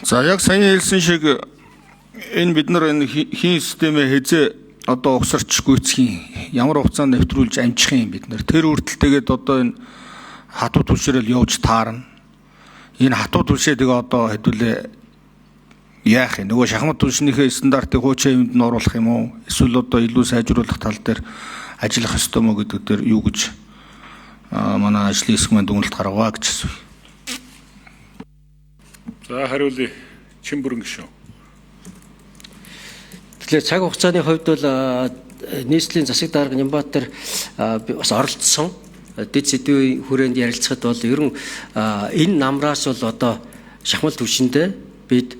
За, яг саяхан хэлсэн шиг энэ бид нар энэ хийн системээ хэзээ одоо угсарч гүйцэх юм, ямар хугацаанд нэвтрүүлж амжих юм бид нар? Тэр хүртэл тэгээд одоо энэ хатуу түлшээрэл явж таарна. Энэ хатуу түлшээ тэгээ одоо хэдүүлээ яах юм? Нөгөө шахмат түлшнийхээ стандартыг хуучин юмд нь оруулах юм уу? Эсвэл одоо илүү сайжруулах тал дээр ажиллах ёстой мó гэдэг дээр юу гэж манай ажлын хэсэг маань дүгнэлт гаргаваа гэж асууя. За, хариулъя. Чимбүрэн гишүүн. Тэгэхээр цаг хугацааны хувьд бол нийслэлийн засаг дарга Нямбатар бас оролцсон. Дэд сэдвийн хүрээнд ярилцахад бол ер нь энэ намраас бол одоо шахмал түвшиндээ бид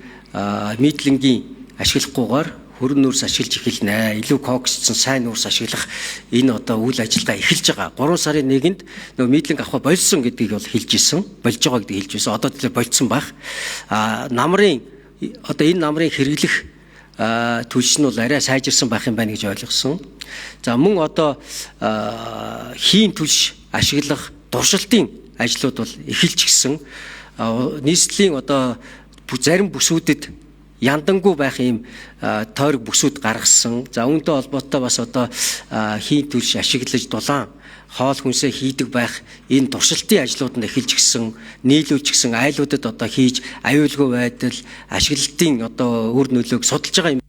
мидлингийн ашиглахгүйгээр хөрөн нүүрс ашиглаж эхэлнэ. Илүү коксцсон сайн нүүрс ашиглах энэ одоо үйл ажиллагаа эхэлж байгаа. 3 сарын 1-нд нөгөө мидлинг авах болсон гэдгийг бол хэлж исэн. Болж байгаа гэдгийг хэлж байсан. Одоо тэгэхээр болцсон байх. Намрын одоо энэ намрын хэрэглэх түлш нь бол арай сайжирсан байх юм байна гэж ойлгосон. За, мөн одоо хийн түлш ашиглах туршилтын ажлууд бол эхэлж гисэн. Нийслэлийн одоо зарим бүсүүдэд яндангу байх юм тойрог бүсүүд гаргасан. За, үүнтэй холбоотой бас одоо хийн түлш ашиглаж дулаан хоол хүнсээ хийдэг байх энэ туршилтын ажлууд нь эхэлж гисэн, нийлүүлж гисэн айлуудад одоо хийж аюулгүй байдал ашиглалтын одоо үр нөлөөг судалж байгаа юм.